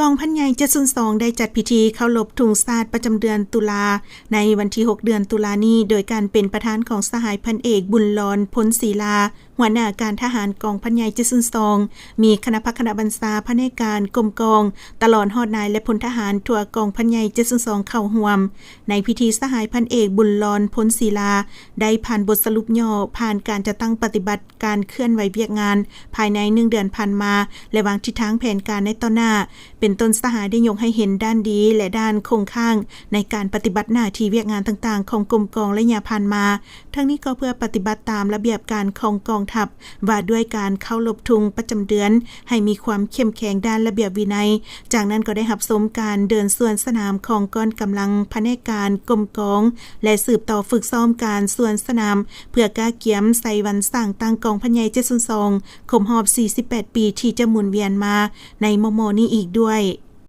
ກອງພັນໃຫຍ່ເຈັດສູນສອງ ໄດ້ຈັດພິທີເຄົາລົບທຸງຊາດປະຈຳເດືອນຕຸລາ ໃນວັນທີຫົກ ເດືອນຕຸລານີ້ ໂດຍການເປັນປະທານຂອງສະຫາຍພັນເອກ ບຸນລອນ ພົນສີລາ ຫົວໜ້າການທະຫານກອງພັນໃຫຍ່ເຈັດສູນສອງ, ມີຄະນະພັກຄະນະບັນຊາ, ພະແນກການ, ກົມກອງ, ຕະຫຼອດຮອດນາຍ ແລະ ພົນທະຫານທົ່ວກອງພັນໃຫຍ່ເຈັດສູນສອງເຂົ້າຮ່ວມ. ໃນພິທີ ສະຫາຍພັນເອກ ບຸນລອນ ພົນສີລາ ໄດ້ຜ່ານບົດສະຫຼຸບຫຍໍ້ ຜ່ານການຈັດຕັ້ງປະຕິບັດ ການເຄື່ອນໄຫວວຽກງານພາຍໃນໜຶ່ງເດືອນຜ່ານມາ ແລະ ວາງທິດທາງແຜນການໃນຕໍ່ໜ້າ ເປັນຕົ້ນສະຫາຍໄດ້ຍົກໃຫ້ເຫັນດ້ານດີ ແລະ ດ້ານຄົງຄ້າງໃນການປະຕິບັດໜ້າທີ່ວຽກງານຕ່າງໆຂອງກົມກອງໄລຍະຜ່ານມາ. ທັງນີ້ກໍເພື່ອປະຕິບັດຕາມລະບຽບການຂອງກອງທັບ ວ່າດ້ວຍການເຄົາລົບທຸງປະຈຳເດືອນ ໃຫ້ມີຄວາມເຂັ້ມແຂງດ້ານລະບຽບວິໄນ. ຈາກນັ້ນກໍໄດ້ຮັບຊົມການເດີນສວນສະໜາມຂອງກ້ອນກຳລັງພະແນກການ, ກົມກອງ ແລະ ສືບຕໍ່ຝຶກຊ້ອມການສວນສະໜາມ ເພື່ອກະກຽມໃສ່ວັນສ້າງຕັ້ງກອງພັນໃຫຍ່ເຈັດສູນສອງ ຄົບຮອບສີ່ສິບແປດປີ ທີ່ຈະໝູນວຽນມາໃນມໍ່ໆນີ້ອີກດ້ວຍ.